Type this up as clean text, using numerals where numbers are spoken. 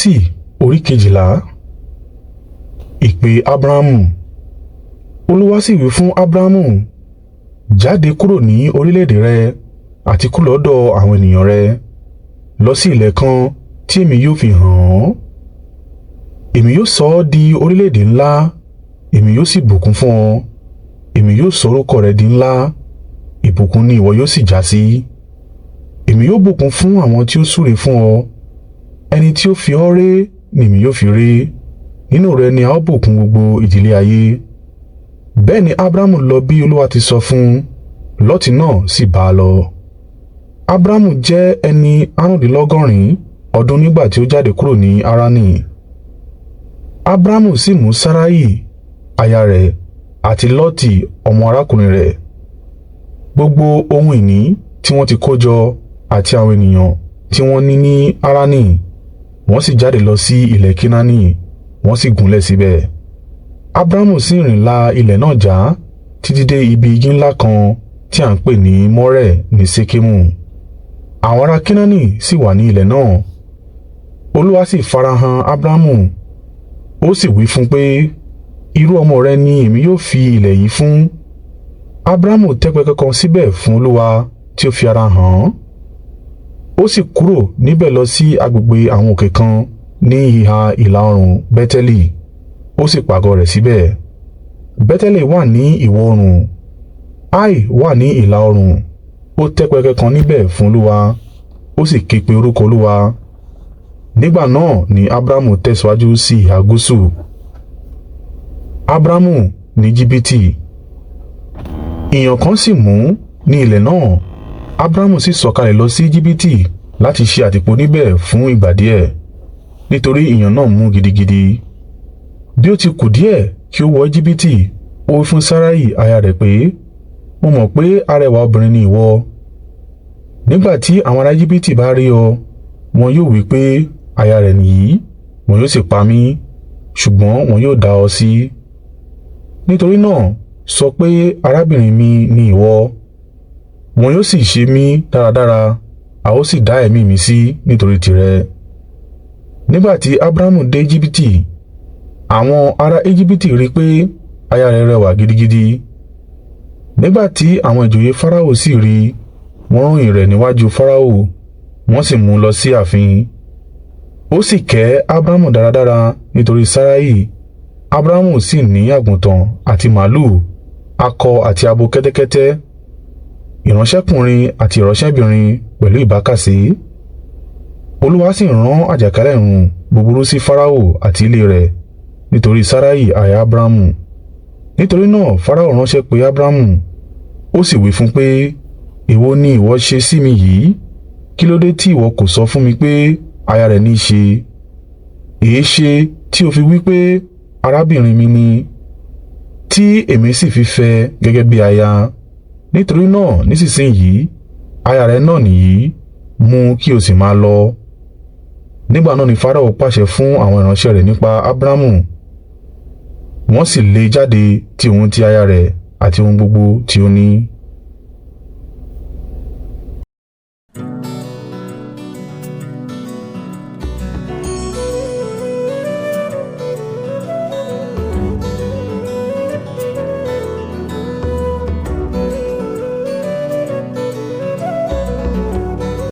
Jẹ́nẹ́sísì orí 12. Ìpè Abrahamu. Olúwa sì wí fún Abrahamu, “Jáde kúrò ní orílẹ̀-èdè rẹ àti kúrò lọ́dọ̀ àwọn ènìyàn rẹ, lọ sí ilẹ̀ kan tí èmi yóò fi hàn ọ́. Èmi yóò sọ ọ́ di orílẹ̀-èdè ńlá, èmi yóò sì bùkún fún ọ, èmi yóò sọ orúkọ rẹ di ńlá, ìbùkún ni ìwọ yóò sì jásí. Èmi yóò bùkún fún àwọn tí ó súre fún ọ, ẹni tí ó fi ọ́ ré ni èmi yóò fi ré, nínú rẹ ni a ó bùkún gbogbo ìdílé ayé.” Bẹ́ẹ̀ ni Abrahamu lọ bí Olúwa ti sọ fún un, Lọ́tì náà sì bá a lọ. Abrahamu jẹ́ ẹni 85 ọdún nígbà tí ó jáde kúrò ní Harani. Abrahamu sì mú Sarai aya rẹ̀ àti Lọ́tì ọmọ arákùnrin rẹ̀, gbogbo ohun ìní tí wọ́n ti kó jọ àti àwọn ènìyàn tí wọ́n ní ní Harani, wọ́n sì jáde lọ sí ilẹ̀ Kenaani, wọ́n sì gúnlẹ̀ síbẹ̀. Abrahamu sì rìn la ilẹ̀ náà já títí dé ibi igi ńlá kan tí à ń pè ní More ní Ṣekemu. Àwọn ará Kenaani sì wà ní ilẹ̀ náà. Olúwa sì farahàn Abrahamu, ó sì wí fún un pé, “Irú ọmọ rẹ ni èmi yóò fi ilẹ̀ yìí fún.” Abrahamu tẹ́ pẹpẹ kan síbẹ̀ fún Olúwa tí ó fi ara hàn án. Ó sì kúrò níbẹ̀ lọ sí agbègbè àwọn òkè kan ní ìhà ìlà-oòrùn Beteli, ó sì pàgọ́ rẹ̀ síbẹ̀. Beteli wà ní ìwọ̀-oòrùn, Ai wà ní ìlà-oòrùn. Ó tẹ́ pẹpẹ kan níbẹ̀ fún Olúwa, ó sì ké pe orúkọ Olúwa. Nígbà náà ni Abrahamu tẹ̀síwájú sí ìhà gúúsù. Abrahamu ní Ejibiti. Ìyàn kan sì mú ní ilẹ̀ náà. Abrahamu sì sọ̀kalẹ̀ lọ sí Ejibiti láti ṣe àtìpó níbẹ̀ fún ìgbà díẹ̀, nítorí ìyàn náà mú gidigidi. Bí ó ti kù díẹ̀ kí ó wọ Ejibiti, ó wí fún Sarai aya rẹ̀ pé, “Mo mọ̀ pé arẹwà obìnrin ni ìwọ. Nígbà tí àwọn ará Ejibiti bá rí ọ, wọn yóò wí pé, aya rẹ̀ nìyí, wọn yóò sì pa mí, ṣùgbọ́n wọn yóò dá ọ sí. Nítorí náà sọ pé arábìnrin mi ni ìwọ. Wọn yóò sì ṣe mí dáradára, a ó sì dá ẹ̀mí mi sí nítorí tìrẹ.” Nígbà tí Abrahamu dé Ejibiti, àwọn ará Ejibiti rí i pé aya rẹ̀ rẹwà gidigidi. Nígbà tí àwọn ìjòyè Farao sì rí i, wọ́n ròyìn rẹ̀ níwájú Farao, wọ́n sì mú un lọ sí ààfin. Ó sì kẹ́ Abrahamu dáradára nítorí Sarai. Abrahamu sì ní àgùntàn àti màlúù, akọ àti abo kẹ́tẹ́kẹ́tẹ́, ìránṣẹ́kùnrin àti ìránṣẹ́bìnrin pẹ̀lú ìbákasẹ. Olúwa sì rán àjàkálẹ̀ ààrùn búburú sí Farao àti ilé rẹ̀ nítorí Sarai aya Abrahamu. Nítorí náà Farao ránṣẹ́ pé Abrahamu, ó sì wí fún un pé, “Èwo ni ìwọ ṣe sí mi yìí? Kí ló dé tí ìwọ kò sọ fún mi pé aya rẹ ní í ṣe? Èéṣe tí o fi wí pé, arábìnrin mi ni, tí èmi sì fi fẹ́ gẹ́gẹ́ bí aya? Nítorí náà nísinsin yìí, aya rẹ náà nìyí, mú kí o sì máa lọ.” Nígbà náà ni Farao pàṣẹ fún àwọn ìránṣẹ́ rẹ̀ nípa Abrahamu, wọ́n sì lé e jáde ti òun ti aya rẹ̀ àti ohun gbogbo tí ó ní.